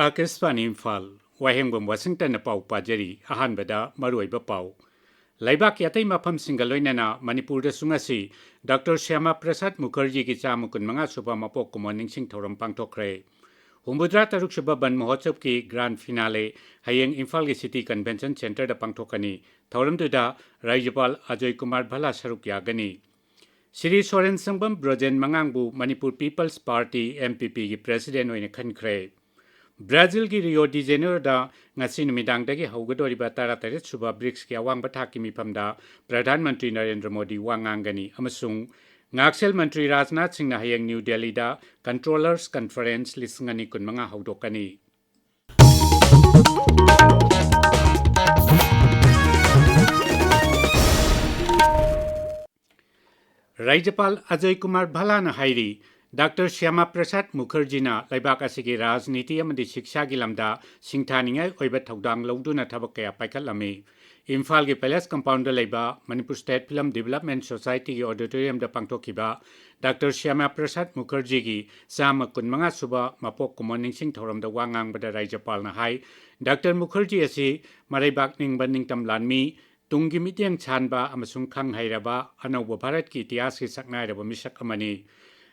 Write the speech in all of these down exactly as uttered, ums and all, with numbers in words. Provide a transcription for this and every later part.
ꯑꯥꯀꯥꯁꯕꯥꯅꯤ ꯏꯝꯐꯥꯜ, ꯋꯥꯍꯦꯡꯕꯝ ꯋꯥꯁꯤꯡꯇꯟꯅ ꯄꯥꯎ ꯄꯥꯖꯔꯤ꯫ ꯑꯍꯥꯟꯕꯗ ꯃꯔꯨꯑꯣꯏꯕ ꯄꯥꯎ꯫ ꯂꯩꯕꯥꯛꯀꯤ ꯑꯇꯩ ꯃꯐꯝꯁꯤꯡꯒ ꯂꯣꯏꯅꯅ ꯃꯅꯤꯄꯨꯔꯗꯁꯨ ꯉꯁꯤ ꯗꯥꯛꯇꯔ ꯁ꯭ꯌꯥꯃꯥ ꯄ꯭ꯔꯁꯥꯗ ꯃꯨꯈꯔꯖꯤꯒꯤ ꯆꯥꯝꯃ ꯀꯨꯟꯃꯉꯥ ꯁꯨꯕ ꯃꯄꯣꯛ ꯀꯨꯝꯑꯣꯟ ꯅꯤꯡꯁꯤꯡ ꯊꯧꯔꯝ ꯄꯥꯡꯊꯣꯛꯈ꯭ꯔꯦ꯫ ꯍꯨꯝꯐꯨꯇꯔꯥ ꯇꯔꯨꯛ ꯁꯨꯕ ꯕꯟ ꯃꯍꯣꯠꯁꯕꯀꯤ ꯒ꯭ꯔꯥꯟ ꯐꯤꯅꯥꯂꯦ ꯍꯌꯦꯡ ꯏꯝꯐꯥꯜꯒꯤ ꯁꯤꯇꯤ ꯀꯟꯚꯦꯟꯁꯟ ꯁꯦꯟꯇꯔꯗ ꯄꯥꯡꯊꯣꯛꯀꯅꯤ꯫ ꯊꯧꯔꯝꯗꯨꯗ ꯔꯥꯖ꯭ꯌꯄꯥꯜ ꯑꯖꯣꯏ ꯀꯨꯃꯥꯔ ꯚꯜꯂꯥ ꯁꯔꯨꯛ ꯌꯥꯒꯅꯤ꯫ ꯁ꯭ꯔꯤ ꯁꯣꯔꯦꯟ ꯁꯪꯕꯝ ꯕ꯭ꯔꯣꯖꯦꯟ ꯃꯉꯥꯡꯕꯨ Manipur peoples party, M P ꯄꯤꯒꯤ ꯄ꯭ꯔꯦꯁꯤꯗꯦꯟ ꯑꯣꯏꯅ ꯈꯟꯈ꯭ꯔꯦ꯫ ꯕ꯭ꯔꯥꯖꯤꯜꯒꯤ ꯔꯤꯑꯣ ꯗꯤ ꯖꯦꯅꯦꯔꯣꯗ ꯉꯁꯤ ꯅꯨꯃꯤꯗꯥꯡꯗꯒꯤ ꯍꯧꯒꯗꯧꯔꯤꯕ ꯇꯔꯥꯇꯔꯦꯠ ꯁꯨꯕ ꯕ꯭ꯔꯤꯛꯁꯀꯤ ꯑꯋꯥꯡꯕ ꯊꯥꯛꯀꯤ ꯃꯤꯐꯝꯗ ꯄ꯭ꯔꯙꯥꯟ ꯃꯟꯇ꯭ꯔꯤ ꯅꯔꯦꯟꯗ꯭ꯔ ꯃꯣꯗꯤ ꯋꯥ ꯉꯥꯡꯒꯅꯤ ꯑꯃꯁꯨꯡ ꯉꯥꯛꯁꯦꯜ ꯃꯟꯇ꯭ꯔꯤ ꯔꯥꯖꯅꯥꯊ ꯁꯤꯡꯅ ꯍꯌꯦꯡ ꯅ꯭ꯌꯨ ꯗꯦꯜꯂꯤꯗ ꯀꯟꯇ꯭ꯔꯣꯂꯔꯁ ꯀꯟꯐꯔꯦꯟꯁ ꯂꯤꯁꯤꯡ ꯑꯅꯤ ꯀꯨꯟꯃꯉꯥ ꯍꯧꯗꯣꯛꯀꯅꯤ꯫ ꯔꯥꯖ꯭ꯌꯄꯥꯜ ꯑꯖꯣꯏ ꯀꯨꯃꯥꯔ ꯚꯜꯂꯥꯅ ꯍꯥꯏꯔꯤ, ꯗꯥꯛꯇꯔ ꯁ꯭ꯌꯥꯃꯥ ꯄ꯭ꯔꯁꯥꯗ ꯃꯨꯈꯔꯖꯤꯅ ꯂꯩꯕꯥꯛ ꯑꯁꯤꯒꯤ ꯔꯥꯖꯅꯤꯇꯤ ꯑꯃꯗꯤ ꯁꯤꯛꯁꯥꯒꯤ ꯂꯝꯗ ꯁꯤꯡꯊꯥꯅꯤꯡꯉꯥꯏ ꯑꯣꯏꯕ ꯊꯧꯗꯥꯡ ꯂꯧꯗꯨꯅ ꯊꯕꯛ ꯀꯌꯥ ꯄꯥꯏꯈꯠꯂꯝꯃꯤ꯫ ꯏꯝꯐꯥꯜꯒꯤ ꯄꯦꯂꯦꯁ ꯀꯝꯄꯥꯎꯟꯗ ꯂꯩꯕ ꯃꯅꯤꯄꯨꯔ ꯁ꯭ꯇꯦꯠ ꯐꯤꯂꯝ ꯗꯤꯕꯦꯂꯞꯃꯦꯟ ꯁꯣꯁꯥꯏꯇꯤꯒꯤ ꯑꯣꯗꯤꯇꯣꯔꯤꯌꯝꯗ ꯄꯥꯡꯊꯣꯛꯈꯤꯕ ꯗꯥꯛꯇꯔ ꯁ꯭ꯌꯥꯃꯥ ꯄ꯭ꯔꯁꯥꯗ ꯃꯨꯈꯔꯖꯤꯒꯤ ꯆꯥꯝꯃ ꯀꯨꯟꯃꯉꯥ ꯁꯨꯕ ꯃꯄꯣꯛ ꯀꯨꯝꯑꯣꯟ ꯅꯤꯡꯁꯤꯡ ꯊꯧꯔꯝꯗ ꯋꯥ ꯉꯥꯡꯕꯗ ꯔꯥꯖ꯭ꯌꯄꯥꯜꯅ ꯍꯥꯏ, ꯗꯥꯛꯇꯔ ꯃꯨꯈꯔꯖꯤ ꯑꯁꯤ ꯃꯔꯩꯕꯥꯛ ꯅꯤꯡꯕ ꯅꯤꯡꯇꯝ ꯂꯥꯟꯃꯤ, ꯇꯨꯡꯒꯤ ꯃꯤꯠꯌꯦꯡ ꯁꯥꯟꯕ ꯑꯃꯁꯨꯡ ꯈꯪ ꯍꯩꯔꯕ ꯑꯅꯧꯕ ꯚꯥꯔꯠꯀꯤ ꯏꯇꯤꯍꯥꯁꯀꯤ ꯁꯛꯅꯥꯏꯔꯕ ꯃꯤꯁꯛ ꯑꯃꯅꯤ꯫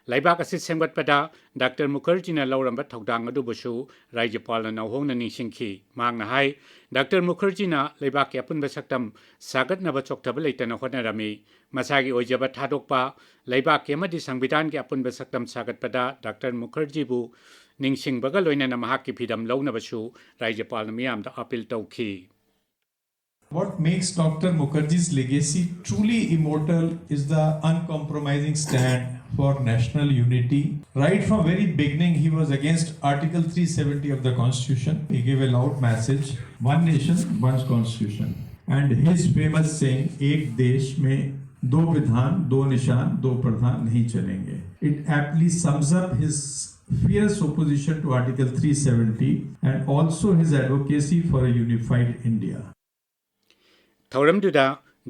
ꯂꯩꯕꯥꯛ ꯑꯁꯤ ꯁꯦꯝꯒꯠꯄꯗ ꯗꯥꯛꯇꯔ ꯃꯨꯈꯔꯖꯤꯅ ꯂꯧꯔꯝꯕ ꯊꯧꯗꯥꯡ ꯑꯗꯨꯕꯨꯁꯨ ꯔꯥꯖ꯭ꯌꯄꯥꯜꯅ ꯅꯧꯍꯧꯅ ꯅꯤꯡꯁꯤꯡꯈꯤ꯫ ꯃꯍꯥꯛꯅ ꯍꯥꯏ, ꯗꯥꯛꯇꯔ ꯃꯨꯈꯔꯖꯤꯅ ꯂꯩꯕꯥꯛꯀꯤ ꯑꯄꯨꯟꯕ ꯁꯛꯇꯝ ꯁꯥꯒꯠꯅꯕ ꯆꯣꯛꯊꯕ ꯂꯩꯇꯅ ꯍꯣꯠꯅꯔꯝꯃꯤ꯫ ꯃꯁꯥꯒꯤ ꯑꯣꯏꯖꯕ ꯊꯥꯗꯣꯛꯄ, ꯂꯩꯕꯥꯛꯀꯤ ꯑꯃꯗꯤ ꯁꯪꯕꯤꯙꯥꯟꯒꯤ ꯑꯄꯨꯟꯕ ꯁꯛꯇꯝ ꯁꯥꯒꯠꯄꯗ ꯗꯥꯛꯇꯔ ꯃꯨꯈꯔꯖꯤꯕꯨ ꯅꯤꯡꯁꯤꯡꯕꯒ ꯂꯣꯏꯅꯅ ꯃꯍꯥꯛꯀꯤ ꯐꯤꯗꯝ ꯂꯧꯅꯕꯁꯨ ꯔꯥꯖ꯭ꯌꯄꯥꯜꯅ ꯃꯤꯌꯥꯝꯗ ꯑꯄꯤꯜ ꯇꯧꯈꯤ꯫ What makes Doctor Mukherjee's legacy truly immortal is the uncompromising stand for national unity. Right from very beginning, he was against Article three seventy of the Constitution. He gave a loud message, "One nation, one constitution." And his famous saying, "एक देश में दो विधान, दो निशान, दो प्रधान नहीं चलेंगे." It aptly sums up his fierce opposition to Article three seventy and also his advocacy for a unified India. ꯊꯧꯔꯝꯗꯨꯗ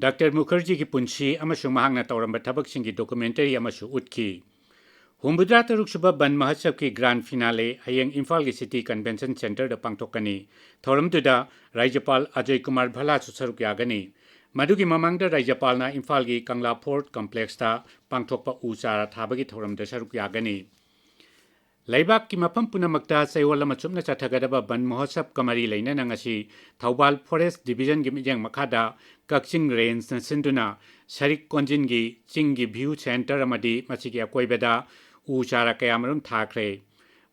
ꯗꯥꯛꯇꯔ ꯃꯨꯈꯔꯖꯤꯒꯤ ꯄꯨꯟꯁꯤ ꯑꯃꯁꯨꯡ ꯃꯍꯥꯛꯅ ꯇꯧꯔꯝꯕ ꯊꯕꯛꯁꯤꯡꯒꯤ ꯗꯣꯀꯨꯃꯦꯟꯇꯔꯤ ꯑꯃꯁꯨ ꯎꯠꯈꯤ꯫ ꯍꯨꯝꯐꯨꯇꯔꯥ ꯇꯔꯨꯛ ꯁꯨꯕ ꯕꯟ ꯃꯍꯣꯠꯁꯕꯀꯤ ꯒ꯭ꯔꯥꯟ ꯐꯤꯅꯥꯂꯦ ꯍꯌꯦꯡ ꯏꯝꯐꯥꯜꯒꯤ ꯁꯤꯇꯤ ꯀꯟꯚꯦꯟꯁꯟ ꯁꯦꯟꯇꯔꯗ ꯄꯥꯡꯊꯣꯛꯀꯅꯤ꯫ ꯊꯧꯔꯝꯗꯨꯗ ꯔꯥꯖ꯭ꯌꯄꯥꯜ ꯑꯖꯣꯏ ꯀꯨꯃꯥꯔ ꯚꯜꯂꯥꯁꯨ ꯁꯔꯨꯛ ꯌꯥꯒꯅꯤ꯫ ꯃꯗꯨꯒꯤ ꯃꯃꯥꯡꯗ ꯔꯥꯖ꯭ꯌꯄꯥꯜꯅ ꯏꯝꯐꯥꯜꯒꯤ ꯀꯪꯂꯥ ꯐꯣꯔꯠ ꯀꯝꯄ꯭ꯂꯦꯛꯁꯇ ꯄꯥꯡꯊꯣꯛꯄ ꯎ ꯆꯥꯔꯥ ꯊꯥꯕꯒꯤ ꯊꯧꯔꯝꯗ ꯁꯔꯨꯛ ꯌꯥꯒꯅꯤ꯫ ꯂꯩꯕꯥꯛꯀꯤ ꯃꯐꯝ ꯄꯨꯝꯅꯃꯛꯇ ꯆꯌꯣꯜ ꯑꯃ ꯆꯨꯞꯅ ꯆꯠꯊꯒꯗꯕ ꯕꯟ ꯃꯍꯣꯠꯁꯕꯀ ꯃꯔꯤ ꯂꯩꯅꯅ ꯉꯁꯤ ꯊꯧꯕꯥꯜ ꯐꯣꯔꯦꯁ ꯗꯤꯕꯤꯖꯟꯒꯤ ꯃꯤꯠꯌꯦꯡ ꯃꯈꯥꯗ ꯀꯛꯆꯤꯡ ꯔꯦꯟꯖꯅ ꯁꯤꯟꯗꯨꯅ ꯁꯔꯤꯛ ꯀꯣꯟꯖꯤꯟꯒꯤ ꯆꯤꯡꯒꯤ ꯚ꯭ꯌꯨ ꯁꯦꯟꯇꯔ ꯑꯃꯗꯤ ꯃꯁꯤꯒꯤ ꯑꯀꯣꯏꯕꯗ ꯎ ꯆꯥꯔꯥ ꯀꯌꯥꯃꯔꯨꯝ ꯊꯥꯈ꯭ꯔꯦ꯫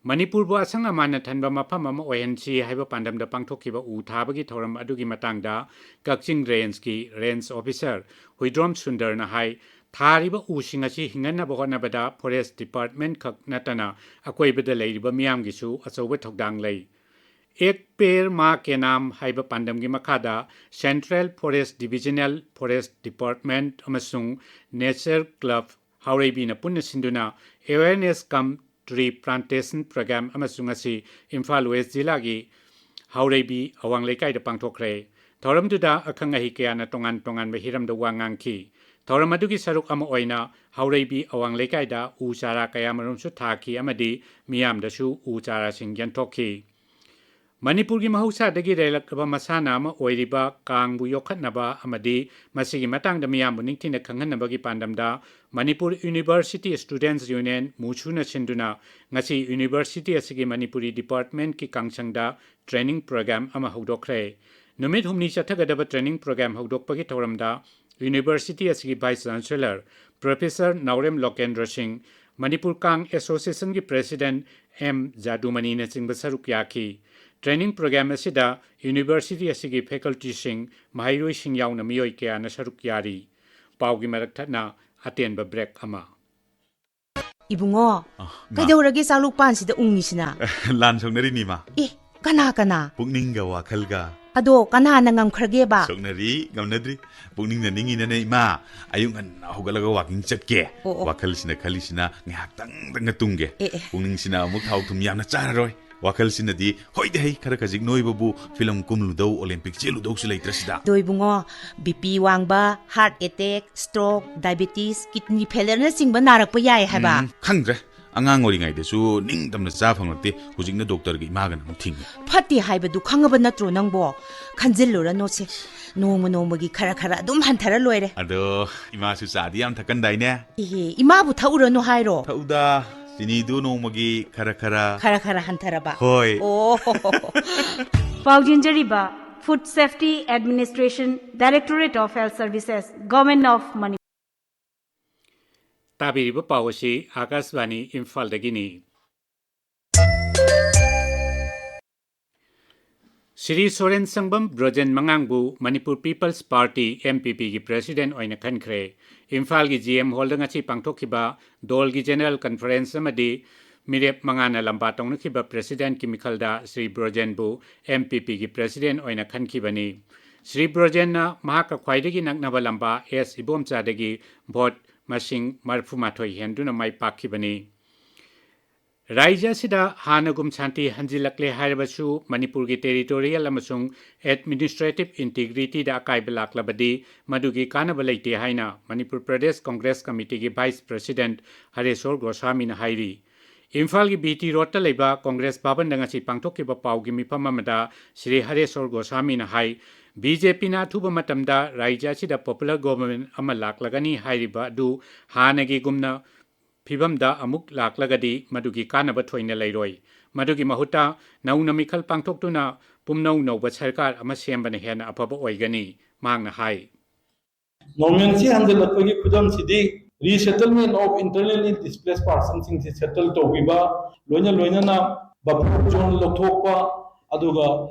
ꯃꯅꯤꯄꯨꯔꯕꯨ ꯑꯁꯪ ꯑꯃꯥꯟꯅ ꯊꯟꯕ ꯃꯐꯝ ꯑꯃ ꯑꯣꯏꯍꯟꯁꯤ ꯍꯥꯏꯕ ꯄꯥꯟꯗꯝꯗ ꯄꯥꯡꯊꯣꯛꯈꯤꯕ ꯎ ꯊꯥꯕꯒꯤ ꯊꯧꯔꯝ ꯑꯗꯨꯒꯤ ꯃꯇꯥꯡꯗ ꯀꯛꯆꯤꯡ ꯔꯦꯟꯖꯀꯤ ꯔꯦꯟꯖ ꯑꯣꯐꯤꯁꯔ ꯍꯨꯏꯗ꯭ꯔꯣꯝ ꯁꯨꯟꯗꯔꯅ ꯍꯥꯏ, ꯊꯥꯔꯤꯕ ꯎꯁꯤꯡ ꯑꯁꯤ ꯍꯤꯡꯍꯟꯅꯕ ꯍꯣꯠꯅꯕꯗ ꯐꯣꯔꯦꯁ ꯗꯤꯄꯥꯔꯠꯃꯦꯟ ꯈꯛ ꯅꯠꯇꯅ ꯑꯀꯣꯏꯕꯗ ꯂꯩꯔꯤꯕ ꯃꯤꯌꯥꯝꯒꯤꯁꯨ ꯑꯆꯧꯕ ꯊꯧꯗꯥꯡ ꯂꯩ꯫ ꯑꯦꯛ ꯄꯦꯔ ꯃꯥ ꯀꯦ ꯅꯥꯝ ꯍꯥꯏꯕ ꯄꯥꯟꯗꯝꯒꯤ ꯃꯈꯥꯗ ꯁꯦꯟꯇ꯭ꯔꯦꯜ ꯐꯣꯔꯦꯁ ꯗꯤꯕꯤꯖꯅꯦꯜ ꯐꯣꯔꯦꯁ ꯗꯤꯄꯥꯔꯠꯃꯦꯟ ꯑꯃꯁꯨꯡ ꯅꯦꯆꯔ ꯀ꯭ꯂꯕ ꯍꯥꯎꯔꯩꯕꯤꯅ ꯄꯨꯟꯅ ꯁꯤꯟꯗꯨꯅ ꯑꯦꯋꯦꯌꯔꯅꯦꯁ ꯀꯝ ꯇ꯭ꯔꯤ ꯄ꯭ꯂꯥꯟꯇꯦꯁꯟ ꯄ꯭ꯔꯣꯒ꯭ꯔꯥꯝ ꯑꯃꯁꯨ ꯉꯁꯤ ꯏꯝꯐꯥꯜ ꯋꯦꯁ ꯖꯤꯂꯥꯒꯤ ꯍꯥꯎꯔꯩꯕꯤ ꯑꯋꯥꯡ ꯂꯩꯀꯥꯏꯗ ꯄꯥꯡꯊꯣꯛꯈ꯭ꯔꯦ꯫ ꯊꯧꯔꯝꯗꯨꯗ ꯑꯈꯪ ꯑꯍꯩ ꯀꯌꯥꯅ ꯇꯣꯉꯥꯟ ꯇꯣꯉꯥꯟꯕ ꯍꯤꯔꯝꯗ ꯋꯥ ꯉꯥꯡꯈꯤ꯫ ꯊꯧꯔꯝ ꯑꯗꯨꯒꯤ ꯁꯔꯨꯛ ꯑꯃ ꯑꯣꯏꯅ ꯍꯥꯎꯔꯩꯕꯤ ꯑꯋꯥꯡ ꯂꯩꯀꯥꯏꯗ ꯎ ꯆꯥꯔꯥ ꯀꯌꯥꯃꯔꯨꯝꯁꯨ ꯊꯥꯈꯤ ꯑꯃꯗꯤ ꯃꯤꯌꯥꯝꯗꯁꯨ ꯎ ꯆꯥꯔꯥꯁꯤꯡ ꯌꯦꯟꯊꯣꯛꯈꯤ꯫ ꯃꯅꯤꯄꯨꯔꯒꯤ ꯃꯍꯧꯁꯥꯗꯒꯤ ꯂꯩꯔꯛꯂꯕ ꯃꯁꯥꯟꯅ ꯑꯃ ꯑꯣꯏꯔꯤꯕ ꯀꯥꯡꯕꯨ ꯌꯣꯛꯈꯠꯅꯕ ꯑꯃꯗꯤ ꯃꯁꯤꯒꯤ ꯃꯇꯥꯡꯗ ꯃꯤꯌꯥꯝꯕꯨ ꯅꯤꯡꯊꯤꯅ ꯈꯪꯍꯟꯅꯕꯒꯤ ꯄꯥꯟꯗꯝꯗ ꯃꯅꯤꯄꯨꯔ ꯌꯨꯅꯤꯚꯔꯁꯤꯇꯤ ꯁ꯭ꯇꯨꯗꯦꯟꯠꯁ ꯌꯨꯅꯤꯌꯟ, ꯃꯨꯁꯨꯅ ꯁꯤꯟꯗꯨꯅ ꯉꯁꯤ ꯌꯨꯅꯤꯚꯔꯁꯤꯇꯤ ꯑꯁꯤꯒꯤ ꯃꯅꯤꯄꯨꯔꯤ ꯗꯤꯄꯥꯔꯠꯃꯦꯟꯠꯀꯤ ꯀꯥꯡꯁꯪꯗ ꯇ꯭ꯔꯦꯅꯤꯡ ꯄ꯭ꯔꯣꯒ꯭ꯔꯥꯝ ꯑꯃ ꯍꯧꯗꯣꯛꯈ꯭ꯔꯦ꯫ ꯅꯨꯃꯤꯠ ꯍꯨꯝꯅꯤ ꯆꯠꯊꯒꯗꯕ ꯇ꯭ꯔꯦꯅꯤꯡ ꯄ꯭ꯔꯣꯒ꯭ꯔꯥꯝ ꯍꯧꯗꯣꯛꯄꯒꯤ ꯊꯧꯔꯝꯗ ꯌꯨꯅꯤꯚꯔꯁꯤꯇꯤ ꯑꯁꯤꯒꯤ ꯚꯥꯏꯁ ꯆꯥꯟꯁꯦꯂꯔ ꯄ꯭ꯔꯣꯐꯦꯁꯔ ꯅꯥꯎꯔꯦꯝ ꯂꯣꯀꯦꯟꯗ꯭ꯔ ꯁꯤꯡ, ꯃꯅꯤꯄꯨꯔ ꯀꯥꯡ ꯑꯦꯁꯣꯁꯤꯌꯦꯁꯟꯒꯤ ꯄ꯭ꯔꯦꯁꯤꯗꯦꯟꯠ ꯑꯦꯝ ꯖꯥꯗꯨꯃꯅꯤꯅꯆꯤꯡꯕ ꯁꯔꯨꯛ ꯌꯥꯈꯤ꯫ ꯇ꯭ꯔꯦꯅꯤꯡ ꯄ꯭ꯔꯣꯒ꯭ꯔꯥꯝ ꯑꯁꯤꯗ ꯌꯨꯅꯤꯚꯔꯁꯤꯇꯤ ꯑꯁꯤꯒꯤ ꯐꯦꯀꯜꯇꯤꯁꯤꯡ, ꯃꯍꯩꯔꯣꯏꯁꯤꯡ ꯌꯥꯎꯅ ꯃꯤꯑꯣꯏ ꯀꯌꯥꯅ ꯁꯔꯨꯛ ꯌꯥꯔꯤ꯫ ꯄꯥꯎꯒꯤ ꯃꯔꯛ ꯊꯠꯅ ꯑꯇꯦꯟꯕ ꯕ꯭ꯔꯦꯛ ꯑꯃ꯫ ꯏꯕꯨꯡꯉꯣ, ꯑ, ꯃꯥ꯫ ꯀꯩꯗꯧꯔꯒꯦ ꯆꯥꯛꯂꯨꯛ ꯄꯥꯟꯁꯤꯗ ꯎꯪꯉꯤꯁꯤꯅ? ꯂꯥꯟ ꯁꯣꯛꯅꯔꯤꯅꯤ, ꯃꯥ꯫ ꯑꯦ, ꯀꯅꯥ ꯀꯅꯥ? ꯄꯨꯛꯅꯤꯡꯒ ꯋꯥꯈꯜꯒ꯫ ꯑꯗꯣ ꯀꯅꯥꯅ ꯉꯝꯈ꯭ꯔꯒꯦꯕ? ꯁꯣꯛꯅꯔꯤ, ꯉꯝꯅꯗ꯭ꯔꯤ꯫ ꯄꯨꯛꯅꯤꯡꯅ ꯅꯤꯡꯉꯤꯅꯅꯦ, ꯏꯃꯥ꯫ ꯑꯌꯨꯛ ꯉꯟꯅ ꯍꯧꯒꯠꯂꯒ ꯋꯥꯀꯤꯡ ꯆꯠꯀꯦ꯫ ꯑꯣ, ꯑꯣ꯫ ꯋꯥꯈꯜꯁꯤꯅ ꯈꯜꯂꯤꯁꯤꯅ ꯉꯥꯏꯍꯥꯛꯇꯪꯗꯪꯒ ꯇꯨꯝꯒꯦ꯫ ꯑꯦ, ꯑꯦ꯫ ꯄꯨꯛꯅꯤꯡꯁꯤꯅ ꯑꯃꯨꯛ ꯊꯥꯎ ꯊꯨꯝ ꯌꯥꯝꯅ ꯆꯥꯔꯔꯣꯏ꯫ ꯋꯥꯈꯜꯁꯤꯅꯗꯤ ꯍꯣꯏꯗꯤ ꯍꯩ, ꯈꯔ ꯈꯖꯤꯛ ꯅꯣꯏꯕꯕꯨ ꯐꯤꯂꯝ ꯀꯨꯝꯂꯨꯗꯧ, ꯑꯣꯂꯦꯝꯄꯤꯛ ꯆꯦꯜꯂꯨꯗꯧꯁꯨ ꯂꯩꯇ꯭ꯔꯁꯤꯗ꯫ ꯑꯗꯣ ꯏꯕꯨꯡꯉꯣ, ꯕꯤ ꯄꯤ ꯋꯥꯡꯕ, heart attack, stroke, diabetes, kidney ꯐꯦꯂꯔꯅꯆꯤꯡꯕ ꯅꯥꯔꯛꯄ ꯌꯥꯏ ꯍꯥꯏꯕ꯫ ꯎꯝ, ꯈꯪꯗ꯭ꯔꯦ꯫ ꯑꯉꯥꯡ ꯑꯣꯏꯔꯤꯉꯩꯗꯁꯨ ꯅꯤꯡꯇꯝꯅ ꯆꯥ ꯐꯪꯂꯛꯇꯦ, ꯍꯧꯖꯤꯛꯅ ꯗꯣꯛꯇꯔꯒ ꯏꯃꯥꯒꯅ ꯑꯃꯨꯛ ꯊꯤꯡꯉꯤ꯫ ꯐꯠꯇꯦ ꯍꯥꯏꯕꯗꯨ ꯈꯪꯉꯕ ꯅꯠꯇ꯭ꯔꯣ ꯅꯪꯕꯣ? ꯈꯟꯖꯤꯜꯂꯨꯔꯅꯨꯁꯦ, ꯅꯣꯡꯃ ꯅꯣꯡꯃꯒꯤ ꯈꯔ ꯈꯔ ꯑꯗꯨꯝ ꯍꯟꯊꯔ ꯂꯣꯏꯔꯦ꯫ ꯑꯗꯣ ꯏꯃꯥꯁꯨ ꯆꯥꯗꯤ ꯌꯥꯝ ꯊꯛꯀꯟꯗꯥꯏꯅꯦ? ꯏꯍꯦ, ꯏꯃꯥꯕꯨ ꯊꯛꯎꯔꯅꯨ ꯍꯥꯏꯔꯣ? ꯊꯛꯎꯗ, ꯆꯤꯅꯤꯗꯨ ꯅꯣꯡꯃꯒꯤ ꯈꯔ ꯈꯔ꯫ ꯈꯔ ꯈꯔ ꯍꯟꯊꯔꯕ꯫ ꯍꯣꯏ꯫ ꯑꯣ꯫ ꯄꯥꯎꯖꯦꯟꯖꯔꯤꯕ Food Safety Administration, Directorate of Health Services, Government of Manipur꯫ ꯇꯥꯕꯤꯔꯤꯕ ꯄꯥꯎ ꯑꯁꯤ ꯑꯥꯀꯥꯁꯕꯥꯅꯤ ꯏꯝꯐꯥꯜꯗꯒꯤꯅꯤ꯫ ꯁ꯭ꯔꯤ ꯁꯣꯔꯦꯟ ꯁꯪꯕꯝ ꯕ꯭ꯔꯣꯖꯦꯟ ꯃꯉꯥꯡꯕꯨ Manipur peoples party, M P ꯄꯤꯒꯤ ꯄ꯭ꯔꯦꯁꯤꯗꯦꯟ ꯑꯣꯏꯅ ꯈꯟꯈ꯭ꯔꯦ꯫ ꯏꯝꯐꯥꯜꯒꯤ ꯖꯤ ꯑꯦꯝ ꯍꯣꯜꯗ ꯉꯁꯤ ꯄꯥꯡꯊꯣꯛꯈꯤꯕ ꯗꯣꯜꯒꯤ ꯖꯦꯅꯔꯦꯜ ꯀꯟꯐꯔꯦꯟꯁ ꯑꯃꯗꯤ ꯃꯤꯔꯦꯞ ꯃꯉꯥꯅ ꯂꯝꯕꯥ ꯇꯧꯅꯈꯤꯕ ꯄ꯭ꯔꯦꯁꯤꯗꯦꯟꯠꯀꯤ ꯃꯤꯈꯜꯗ ꯁ꯭ꯔꯤ ꯕ꯭ꯔꯣꯖꯦꯟꯕꯨ ꯑꯦꯝ ꯄꯤ ꯄꯤꯒꯤ ꯄ꯭ꯔꯦꯁꯤꯗꯦꯟꯠ ꯑꯣꯏꯅ ꯈꯟꯈꯤꯕꯅꯤ꯫ ꯁ꯭ꯔꯤ ꯕ꯭ꯔꯣꯖꯦꯟꯅ ꯃꯍꯥꯛꯀ ꯈ꯭ꯋꯥꯏꯗꯒꯤ ꯅꯛꯅꯕ ꯂꯝꯕꯥ ꯑꯦꯁ ꯏꯕꯣꯝꯆꯥꯗꯒꯤ ꯚꯣꯠ ꯃꯁꯤꯡ ꯃꯔꯤꯐꯨ ꯃꯥꯊꯣꯏ ꯍꯦꯟꯗꯨꯅ ꯃꯥꯏ ꯄꯥꯛꯈꯤꯕꯅꯤ꯫ ꯔꯥꯖ꯭ꯌ ꯑꯁꯤꯗ ꯍꯥꯟꯅꯒꯨꯝ ꯁꯥꯟꯇꯤ ꯍꯟꯖꯤꯜꯂꯛꯂꯦ ꯍꯥꯏꯔꯕꯁꯨ ꯃꯅꯤꯄꯨꯔꯒꯤ ꯇꯦꯔꯤꯇꯣꯔꯤꯌꯦꯜ ꯑꯃꯁꯨꯡ ꯑꯦꯗꯃꯤꯅꯤꯁꯇ꯭ꯔꯦꯇꯤꯚ ꯏꯟꯇꯤꯒ꯭ꯔꯤꯇꯤꯗ ꯑꯀꯥꯏꯕ ꯂꯥꯛꯂꯕꯗꯤ ꯃꯗꯨꯒꯤ ꯀꯥꯟꯅꯕ ꯂꯩꯇꯦ ꯍꯥꯏꯅ ꯃꯅꯤꯄꯨꯔ ꯄ꯭ꯔꯗꯦꯁ ꯀꯣꯡꯒ꯭ꯔꯦꯁ ꯀꯃꯤꯇꯤꯒꯤ ꯚꯥꯏꯁ ꯄ꯭ꯔꯦꯁꯤꯗꯦꯟꯠ ꯍꯔꯦꯁꯣꯔ ꯒꯣꯁ꯭ꯋꯥꯃꯤꯅ ꯍꯥꯏꯔꯤ꯫ ꯏꯝꯐꯥꯜꯒꯤ ꯕꯤ ꯇꯤ ꯔꯣꯗꯇ ꯂꯩꯕ ꯀꯣꯡꯒ꯭ꯔꯦꯁ ꯚꯕꯟꯗ ꯉꯁꯤ ꯄꯥꯡꯊꯣꯛꯈꯤꯕ ꯄꯥꯎꯒꯤ ꯃꯤꯐꯝ ꯑꯃꯗ ꯁ꯭ꯔꯤ ꯍꯔꯦꯁꯣꯔ ꯒꯣꯁ꯭ꯋꯥꯃꯤꯅ ꯍꯥꯏ, ꯕꯤ ꯖꯦ ꯄꯤꯅ ꯑꯊꯨꯕ ꯃꯇꯝꯗ ꯔꯥꯖ꯭ꯌ ꯑꯁꯤꯗ ꯄꯣꯄꯨꯂꯔ ꯒꯣꯚꯔꯟꯃꯦꯟꯠ ꯑꯃ ꯂꯥꯛꯂꯒꯅꯤ ꯍꯥꯏꯔꯤꯕ ꯑꯗꯨ ꯍꯥꯟꯅꯒꯤꯒꯨꯝꯅ ꯐꯤꯚꯝꯗ ꯑꯃꯨꯛ ꯂꯥꯛꯂꯒꯗꯤ ꯃꯗꯨꯒꯤ ꯀꯥꯟꯅꯕ ꯊꯣꯏꯅ ꯂꯩꯔꯣꯏ꯫ ꯃꯗꯨꯒꯤ ꯃꯍꯨꯠꯇ ꯅꯧꯅ ꯃꯤꯈꯜ ꯄꯥꯡꯊꯣꯛꯇꯨꯅ ꯄꯨꯝꯅꯧ ꯅꯧꯕ ꯁꯔꯀꯥꯔ ꯑꯃ ꯁꯦꯝꯕꯅ ꯍꯦꯟꯅ ꯑꯐꯕ ꯑꯣꯏꯒꯅꯤ, ꯃꯍꯥꯛꯅ ꯍꯥꯏ꯫ ꯅꯣꯔꯃꯦꯜꯁꯤ ꯍꯟꯖꯤꯜꯂꯛꯄꯒꯤ ꯈꯨꯗꯝꯁꯤꯗꯤ resettlement of internally displaced personꯁꯤꯡꯁꯤ ꯁꯦꯇꯜ ꯇꯧꯕꯤꯕ, ꯂꯣꯏꯅ ꯂꯣꯏꯅꯅ buffer zone ꯂꯧꯊꯣꯛꯄ, ꯑꯗꯨꯒ